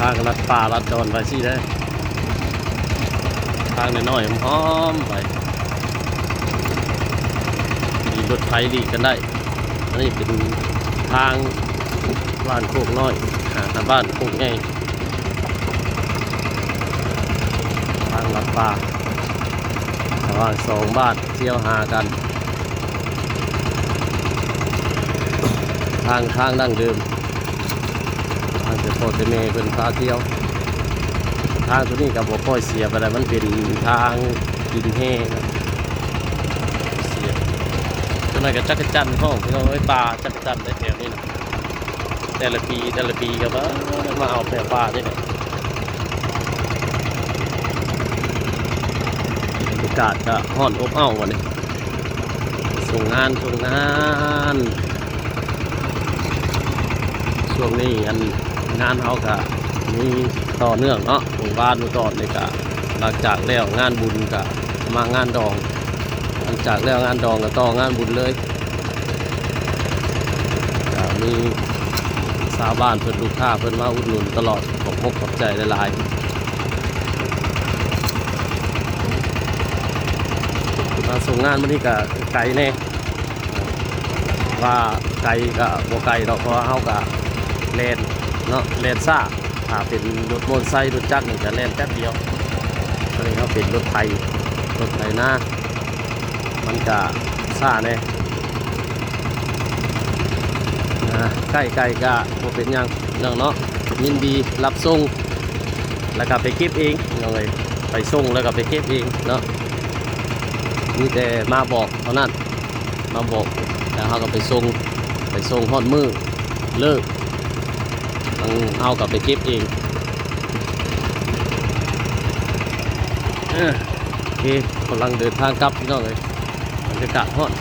ທາງລັດປ່າລັດດອນໄປຊີ້ເດີ ທາງນ້ອຍໆ ຫອມໆ ໄປ ມີລົດໄຖຫຼີກກັນໄດ້. ອັນນີ້ເປັນທາງບ້ານໂຄກນ້ອຍ ຫາ ຫາບ້ານໂຄກໃຫຍ່ ທາງລັດປ່າ ລະຫວ່າງສອງບ້ານ ທຽວຫາກັນ ທາງ ທາງດັ້ງເດີມ ທາງແຕ່ພໍ່ແຕ່ແມ່ເພິ່ນພາທ່ຽວ. ທາງໂຕນີ້ກໍບໍ່ຄ່ອຍເສຍປານໃດ ມັນເປັນທາງດິນແຮ່ນະ ເສຍ. ໂຕນັ້ນກໍຈັກກະຈັນຮ້ອງ ພີ່ນ້ອງເອີຍ ປ່າຈັກກະຈັນໃນແຖວນີ້ນະ ແຕ່ລະປີ ແຕ່ລະປີກໍມາ ມາເອົາແຖວປ່ານີ້ແຫຼະ. ບັນຍາກາດກໍຮ້ອນອົບເອົ້າບັດນີ້ ສົ່ງງານ ສົ່ງງານ. ຊ່ວງນີ້ອັນງານເຮົາກະມີຕໍ່ເນື່ອງເນາະ ມື້ວານມື້ກ່ອນນີ້ກະ ຫຼັງຈາກແລ້ວງານບຸນກະມາງານດອງ ຫຼັງຈາກແລ້ວງານດອງກະຕໍ່ງານບຸນເລີຍ. ກະມີຊາວບ້ານເພິ່ນ ລູກຄ້າເພິ່ນມາອຸດໜູນຕະຫຼອດ ຂອບອົກຂອບໃຈຫຼາຍໆ. ມາສົ່ງງານມື້ນີ້ກະໄກແດ່ ວ່າໄກກະບໍ່ໄກດອກ ເພາະວ່າເຮົາກະແລ່ນເນາະ ແລ່ນຊ້າ. ຖ້າເປັນລົດມໍເຕີໄຊ ລົດຈັກນີ້ກະແລ່ນແປັບດຽວ. ອັນນີ້ເຮົາເປັນລົດໄຖ ລົດໄຖນາ ມັນກະຊ້າແດ່. ອ່າ ໃກ້ໆ ກະບໍ່ເປັນຫຍັງເນາະ ຍິນດີຮັບສົ່ງ ແລ້ວກະໄປເກັບເອງ ເອີຍ ໄປສົ່ງແລ້ວກະໄປເກັບເອງເນາະ. ມີແຕ່ມາບອກເທົ່ານັ້ນ ມາບອກ ແລ້ວເຮົາກໍໄປສົ່ງ ໄປສົ່ງຮອດມື້ເລີກ ທາງເຮົາກໍໄປເກັບເອງ. ເອີ ໂອເຄ ກຳລັງເດີນທາງກັບ ພີ່ນ້ອງເອີຍ ບັນຍາກາດຮ້ອນ